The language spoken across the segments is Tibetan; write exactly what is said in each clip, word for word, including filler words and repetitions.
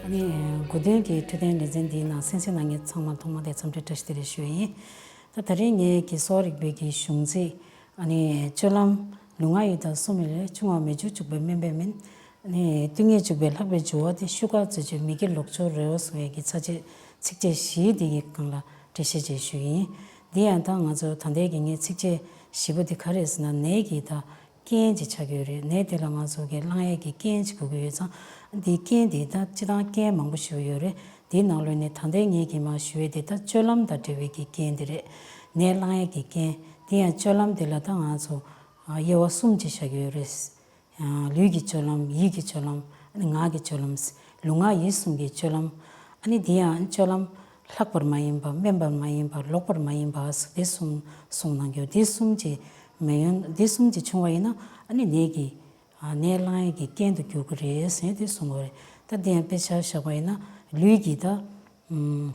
ཨ་ནི་དགུ་སྟོན་གྱི་འཕྲོད་བསྟེན་ལེ་ཚན་འདིའི་ནང་གསན་གཟིགས་གནང་མཁན་ཚང་མར་ཐོག་མར་དེ་འཚམས་འདྲི་བཀྲ་ཤིས་བདེ་ལེགས་ཞུ་ཡ་ཡིན། ད་ད་རེས་ངས་ཀྱི་གསོ་བ་རིག་པའི་གི་གཞུང་ཚིག་ཨ་ནི་སྤྱོད་ལམ། ལུས་ངག་ཡིད་དང་གསུམ་ཡིན་ལས། ཆུང་བ་མི་འཇུག་འཇུག་པའི་དམན་པས་མིན། ཨ་ནི་ཏིང་ངེ་འཇུག་པའི་ལྷག་པའི་འཇུག་པ་སྟེ། ཤུགས་དཀར་རྩེ་གཅོད་མི་དགེ་ལོག་སྦྱོར་རེའུ་གསུང་བའི་གི་ཚིགས་བཅད་ཚིགས་བཅད་བཞི་འདི་གི་སྒང་ལ་འགྲེལ་བཤད་ཅིག་ཞུ་ཡིན། འདི་ཡང་ད་ང་ཚོ་ད་ལྟའི་གི་ངའི་ཚིགས་བཅད་བཞི་པོ་འདི་ག་རེ་ཟེར་ན། ནད་ཀྱི་ད་རྐྱེན་ཅིག་ཆགས་ཀྱི་ཡོད་རེད། ནད་དེ་ལ་ང་ཚོ་གི་བསླང་ཡས་ཀྱི་རྐྱེན་ཅིག་དགོས་ཀྱི་ཡོད་ཙང་། འདིའི་རྐྱེན་འདི་ད་སྤྱིར་བཏང་རྐྱེན་མང་པོ་ཞིག་ཡོད་རེད། དེའི་ནང་ལོགས་ནས་ད་ལྟའི་ངེད་ཀྱིས་མར་ཞུ་ཡས་དེ་ད་སྤྱོད་ལམ་དང་འབྲེལ་བའི་གི་རྐྱེན་དེ་རེད། ནད་བསླང་ཡས་ཀྱི་རྐྱེན། དེ་ཡང་སྤྱོད་ལམ་དེ་ལ་ད་ང་ཚོ་ཨ་དབྱེ་བ་གསུམ་ཅིག་བཞག་གི་ཡོད་རེད། ཨ་ལུས་ཀྱི་སྤྱོད་ལམ། ཡིད་ཀྱི་སྤྱོད་ལམ། ཨ་ནི་ངག་གི་སྤྱོད་ལམ། ལུས་ངག་ཡིད་གསུམ་གྱི་སྤྱོད་ལམ། ཨ་ནི་དེ་ཡང་སྤྱོད་ལམ་ལྷག་པར་མ་ཡིན་པ། དམན་པར་མ་ཡིན་པ། ལོག་པར་མ་ཡིན་པ་ཟེར་དེ་གསུམ་གསུངས་གནང་གི་ཡོད། དེ་གསུམ་གྱི་མི་ཡོན། དེ་གསུམ་གྱི་བྱུང་བ་ཡིན་ན། ཨ་ནི་ནད་ཀྱི་ཨ་ནད་བསླང་ཡས་ཀྱི་རྐྱེན་དུ་འགྱུར་གྱི་རེད་ཟེར་དེ་གསུངས་པ་རེད། ད་དེ་ཡང་དཔེ་ཆ་བཞག་པ་ཡིན་ན། ལུས་ཀྱི་ད་ཨམ་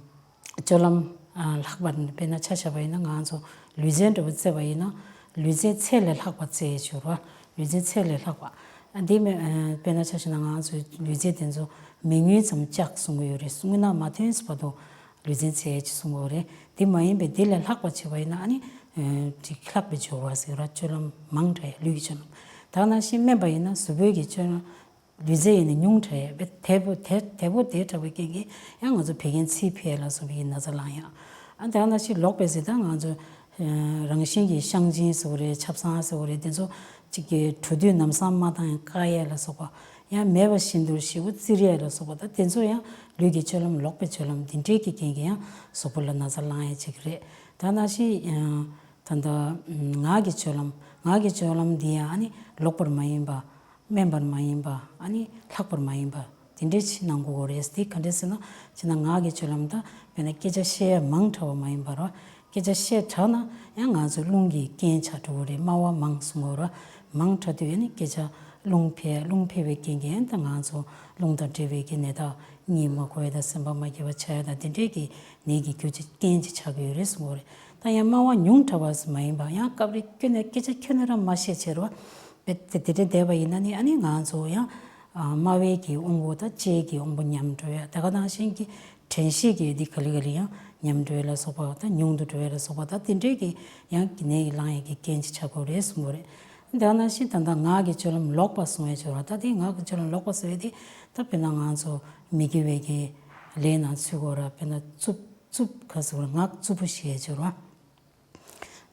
སྤྱོད་ལམ་ཨ་ལྷག་པ། དཔེར་ན་ཆ་བཞག་པ་ཡིན་ན། ང་ཚོ་ལུས་རྩལ་འདྲ་པོ་རྩེ་བ་ཡིན་ན། ལུས་རྩལ་ཚད་ལས་ལྷག་པ་རྩེ་ཡས་ཅིག་ཡོད་རེད་བ། ལུས་རྩལ་ཚད་ལས་ལྷག་པ། ཨ་འདི་མེ་ཨ་དཔེར་ན་ཆ་བཞག་ན། ང་ཚོའི་ལུས་རྩལ་དེ་ཚོ་མིག་སྔུན་ཙམ་བཅག་གསུང་གི་ཡོད་རེད། སྔོ་ནག་མ་ཐོན་ཙམ་བར་དུ་ལུས་རྩལ་རྩེ་ཡས་ཅིག་གསུང་གི་ཡོད་རེད། དེ་མ་ཡིན་པའི་དེ་ལས་ལྷག་པ་བྱས་པ་ཡིན་ན། ཨ་ནི་ཨ་ཅིག་ལྷག་པའི་སྦྱོར་བ་ཟེར་ར། སྤྱོད་ལམ་མང་དྲགས་ཡས། ལུས་ཀྱི་སྤྱོད་ལམ། ད་ནང་བཞིན་དམན་པ་ཡིན་ན། གཟུགས་པོའི་གི་སྤྱོད་ལམ། ལུས་རྩལ་ཡིན་ན་ཉུང་དྲགས་ཡས། དལ་པོ་དལ་དལ་པོ་དལ་དྲགས་པའི་རྐྱེན་གྱིས་ཡང་ང་ཚོ་བད་ཀན་ཚིགས་འཕེལ་ལ་སོགས་པའི་ན་ཚ་ལངས་ཡ། ཨ་ད་ནང་བཞིན་ལོག་པའི་ཟེར། ད་ང་ཚོ་ཨ་རང་བཞིན་གྱི་གཤང་གཅིན་ཟེར་བ་རེད། ཆབ་གསང་ཟེར་བ་རེད། དེ་ཚོ་གཅིག་གི་འགྲོ་དུས་ལམ་སང་མ་བཏང་ཡང་བཀག་ཡས་ལ་སོགས་པ། ཡང་མེད་པ་བཞིན་དུ་ཞེ་པོ་བཙིར་ཡས་ལ་སོགས་པ། ད་དེ་ཚོ་ཡང་ལུས་ཀྱི་སྤྱོད་ལམ། ལོག་པའི་སྤྱོད་ལམ་འདི་འདྲའི་གི་རྐྱེན་གྱིས་ཡང་གཟུགས་པོ་ལ་ན་ཚ་ལངས་ཡས་ཅིག་རེད། ད་ནང་བཞིན་ཨ་ད་ལྟ་ངག་གི་སྤྱོད་ལམ། ངག་གི་སྤྱོད་ལམ་འདི་ཡང་ཨ་ནི་ལོག་པར་མ་ཡིན་པ། དམན་པར་མ་ཡིན་པ། ཨ་ནི་ལྷག་པར་མ་ཡིན་པ། དེ་འདྲའི་ཅིག་གནང་དགོས་རེད། དེ་ག་འདྲས་ཟེར་ན། བྱས་ན་ངག་གི་སྤྱོད་ལམ་ད་དཔེར་ན་སྐད་ཆ་བཤད་ཡ་མང་དྲགས་པ་མ་ཡིན་པ་ར། སྐད་ཆ་བཤད་དྲགས་ན་ཡང་ང་ཚོའི་རླུང་གི་རྐྱེན་ཆགས་འགྲོ་གི་རེད། སྨྲ་བ་མང་གསུང་གི་ར། མང་དྲགས་དུས་ཨ་ནི་སྐད་ཆ་རླུང་འཕེལ། རླུང་འཕེལ་བའི་རྐྱེན་གྱིས་ཨ་ནི་ད་ང་ཚོ་རླུང་དང་འབྲེལ་བའི་གི་ནད་རྟགས། གཉིད་མ་ཁུག་ཡ་དང་། སེམས་པ་མ་སྐྱིད་པ་ཆགས་ཡ་དང་། དེ་འདྲའི་གི་ནད་ཀྱི་རྒྱུ་ཅིག་རྐྱེན་ཅིག་ཆགས་ཀྱི་ཡོད་རེད་གསུང་གི་རེད། ད་ཡང་སྨྲ་བ་ཉུང་དྲགས་པ་ཟེར་མ་ཡིན་པ། ཡང་སྐབས་རེ་ཁྱོན་ནས་སྐད་ཆ་ཁྱོན་ནས་རང་མ་བཤད་བྱས་ར། དཔེ་དེ་དེ་འདྲ་བསྡད་པ་ཡིན་ན་ནི། ཨ་ནི་ང་ཚོ་ཡང་ཨ་སྨྲ་བའི་གི་དབང་པོ་དང་ལྕེ་གི་དབང་པོ་ཉམས་འགྲོ་ཡ། ད་ག་ནང་བཞིན་གྱི་དྲན་ཤེས་ཀྱི་འདི་ག་ལེ་ག་ལེ་ཡང་ཉམས་འགྲོ་ཡ་ལ་སོགས་པ་དང་། ཉུང་དུ་འགྲོ་ཡ་ལ་སོགས་པ་དང་། དེ་འདྲའི་གི་ཡང་གི་ནད་ཀྱི་ལངས་ཡ་གི་རྐྱེན་ཅིག་ཆགས་ཀྱི་ཡོད་རེད་གསུང་གི་རེད། ད་ག་ནང་བཞིན་ད་ལྟ་ངག་གི་སྤྱོད་ལམ་ལོག་པ་གསུང་ཡ་ཅིག་ཡོད་ར། ད་དེ་ངག་གི་སྤྱོད་ལམ་ལོག་པ་ཟེར་བའི་དེ། ད་དཔེར་ན་ང་ཚོ་མི་དགེ་བའི་གི་ལས་ནང་ཚུད་ཀྱི་ཡོད་ར། དཔེར་ན་རྩུབ་རྩུབ་ག་ཟེར་བ། ངག་རྩུབ་པོ་བཤད་ཡ་ཅིག་ཡོད་ར།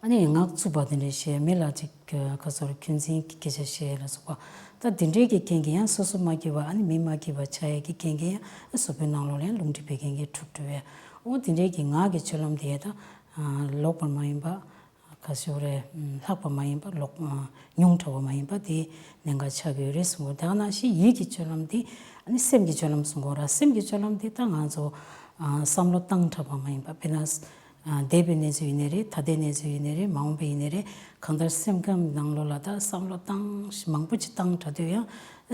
ཨ་ནི་ངག་རྩུབ་པ་དེ་འདྲ་བཤད། མི་ལ་ཅིག་ག་ཟེར་བ། འཁོན་འཛིན་གྱི་སྐད་ཆ་བཤད་ལ་སོགས་པ། ད་དེ་འདྲའི་གི་རྐྱེན་གྱིས་ཡང་སོ་སོ་མ་སྐྱིད་པ། ཨ་ནི་མི་མ་སྐྱིད་པ་ཆགས་ཡས་ཀྱི་རྐྱེན་གྱིས་ཡང་གཟུགས་པོའི་ནང་ལོགས་ལ་ཡང་རླུང་མཁྲིས་བད་ཀན་གྱིས་འཁྲུགས་འགྲོ་བས། འོ་དེ་འདྲའི་གི་ངག་གི་སྤྱོད་ལམ་དེ་ད་ལོག་པར་མ་ཡིན་པ། ག་ཞུ་རེད། ལྷག་པ་མ་ཡིན་པ། ལོག་ཉུང་དྲགས་པ་མ་ཡིན་པ་དེ་གནད་འགག་ཆགས་ཀྱི་ཡོད་རེད་གསུང་གི། ད་ག་ནང་བཞིན་ཡིད་ཀྱི་སྤྱོད་ལམ་དེ་ཨ་ནི་སེམས་ཀྱི་སྤྱོད་ལམ་གསུང་གི་ཡོད་ར། སེམས་ཀྱི་སྤྱོད་ལམ་དེ་ད་ང་ཚོ་བསམ་བློ་བཏང་དྲགས་པ་མ་ཡིན་པ། དཔེར་ན། འདས་པའི་གནས་ཚུལ་ཡིན་ནའི་རེད། ད་ལྟའི་གནས་ཚུལ་ཡིན་ནའི་རེད། མ་འོངས་པའི་ཡིན་ནའི་རེད། གང་ལྟར་སེམས་ཁམས་ནང་ལོགས་ལ་ད་བསམ་བློ་བཏང་མང་པོ་ཅིག་བཏང་དྲགས་དུས་ཡང་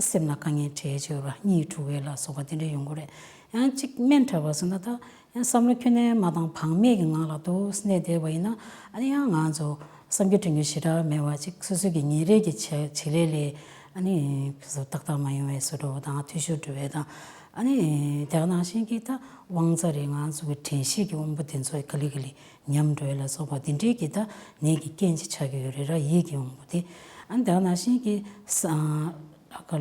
སེམས་ལ་དཀའ་ངལ་འཕྲད་ཡས་ཅིག་ཡོད་ར། གཉིད་འཁྲུག་ཡས་ལ་སོགས་པ་དེ་འདྲ་ཡོང་གི་རེད། ཡང་གཅིག་དམན་དྲགས་པ་ཟེར་ན། ད་ཡང་བསམ་བློ་ཁྱོན་ནས་མ་བཏང་། བག་མེད་ཀྱི་ངང་ལ་འདུག་སེ་གནས་བསྡད་པ་ཡིན་ན། ཨ་ནི་ཡང་ང་ཚོ་བསམ་རྒྱུ་དྲན་རྒྱུ་ཞེ་དྲག་མེད་པ་ཅིག་སོ་སོ་གི་ཉིན་རེ་གི་བྱ་བྱེད་ལས་ལས་ཨ་ནི་ཏག་ཏག་མ་ཡོང་བའི་བཟོ་འདྲ་བོ་དང་། འཐུས་ཤོར་འགྲོ་བའི་དང་། ཨ་ནི་དེ་ག་ནང་བཞིན་གྱི་ད་དབང་རྩ་རེད། ང་ཚོ་གི་དྲན་ཤེས་ཀྱི་དབང་པོ་དེ་ཚོ་ག་ལེ་ག་ལེ་ཉམས་འགྲོ་ཡས་ལ་སོགས་པ་དེ་འདྲའི་གི་ད་ནད་ཀྱི་རྐྱེན་ཅིག་ཆགས་ཀྱི་ཡོད་རེད་ར། ཡིད་ཀྱི་དབང་པོ་དེ། ཨ་ནི་དེ་ག་ནང་བཞིན་གྱི་ས་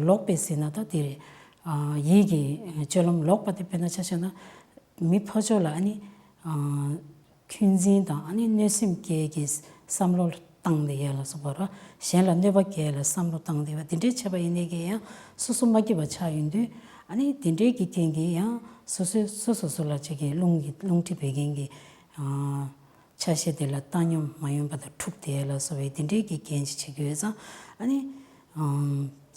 ལོག་པའི་ཟེར་ན་ད་དེ་རེད། ཡིད་ཀྱི་སྤྱོད་ལམ་ལོག་པ་དེ་དཔེར་ན་ཆ་བཞག་ན། མི་ཕར་ཕྱོགས་ལ་ཨ་ནི་འཁོན་འཛིན་དང་། ཨ་ནི་གནོད་སེམས་སྐྱེ་གི་བསམ་བློ་བཏང་བསྡད་ཡས་ལ་སོགས་པ་ར། གཞན་ལ་གནོད་པ་སྐྱེལ་ཡས་ལ་བསམ་བློ་བཏང་བསྡད་པ་དེ་འདྲའི་བྱས་པ་ཡིན་ནའི་གི་ཡང་སོ་སོ་མ་སྐྱིད་པ་ཆགས་ཡོང་དུས། ཨ་ནི་དེ་འདྲའི་གི་རྐྱེན་གྱིས་ཡང་སོ་སོས་སོ་སོ་སོ་ལ་ཅིག་གི་རླུང་གི་རླུང་མཁྲིས་བད་ཀན་གྱི་ཆ་ཤས་དེ་ལ་བཏང་སྙོམས་མ་ཡོང་པ་དང་འཁྲུགས་བསྡད་ཡས་ལ་སོགས་པའི་དེ་འདྲའི་གི་རྐྱེན་ཅིག་བྱེད་ཀྱི་ཡོད་ཙང་། ཨ་ནི་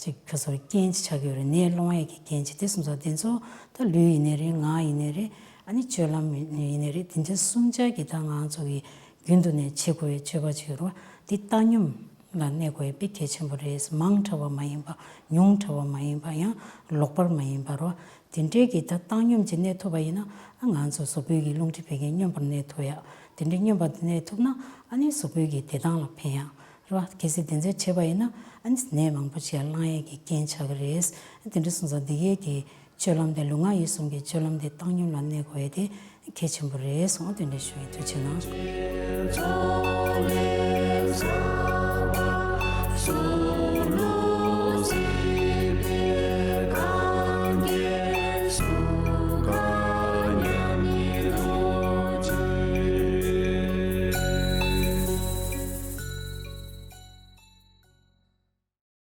ཅིག་ག་ཟེར་རྐྱེན་ཅིག་ཆགས་ཀྱི་ཡོད་རེད། ནད་སློང་ཡས་ཀྱི་རྐྱེན་ཅིག་དེ་གསུམ་ཆ་དེ་ཚོ་ད་ལུས་ཡིན་ནའི་རེད། ངག་ཡིན་ནའི་རེད། ཨ་ནི་སྤྱོད་ལམ་ཡིན་ནའི་རེད། དེ་འདྲ་གསུམ་ཆ་གི་ད་ང་ཚོ་གི་རྒྱུན་དུ་ནས་བྱེད་དགོས་པའི་སྤྱོད་པ་ཅིག་ཡོད་རེད་བ། འདི་བཏང་སྙོམས་ལ་གནས་དགོས་ཡས་དཔེ་གལ་ཆེན་པོ་རེད། མང་དྲགས་པ་མ་ཡིན་པ། ཉུང་དྲགས་པ་མ་ཡིན་པ། ཡང་ལོག་པར་མ་ཡིན་པ་རེད་བ། དེ་འདྲའི་གི་ད་བཏང་སྙོམས་ཅིག་གནས་ཐུབ་པ་ཡིན་ན། ཨ་ང་ཚོ་གཟུགས་པོའི་གི་རླུང་མཁྲིས་བད་ཀན་སྙོམས་པར་གནས་ཐུབ་ཡ། དེ་འདྲའི་སྙོམས་པར་གནས་ཐུབ་ན། ཨ་ནི་གཟུགས་པོའི་གི་བདེ་ཐང་ལ་ཕན་ཡ། རེད་བ། གལ་སྲིད་དེ་ཚོ་བྱས་པ་ཡིན་ན་ཨ་ནི་ནད་མང་པོ་ཞིག་ལ་བསླང་ཡས་ཀྱི་རྐྱེན་ཆགས་ཀྱི་རེད། དེ་འདྲ་སོང་ཙང་འདི་གའི་གི་སྤྱོད་ལམ་དེ་ལུས་ངག་ཡིད་གསུམ་གྱི་སྤྱོད་ལམ་དེ་བཏང་སྙོམས་ལ་གནས་དགོས་ཡས་དེ་གལ་ཆེན་པོ་རེད་གསུངས། དེ་འདྲ་ཞུ་ཡིན། ཐུགས་རྗེ་གནང་།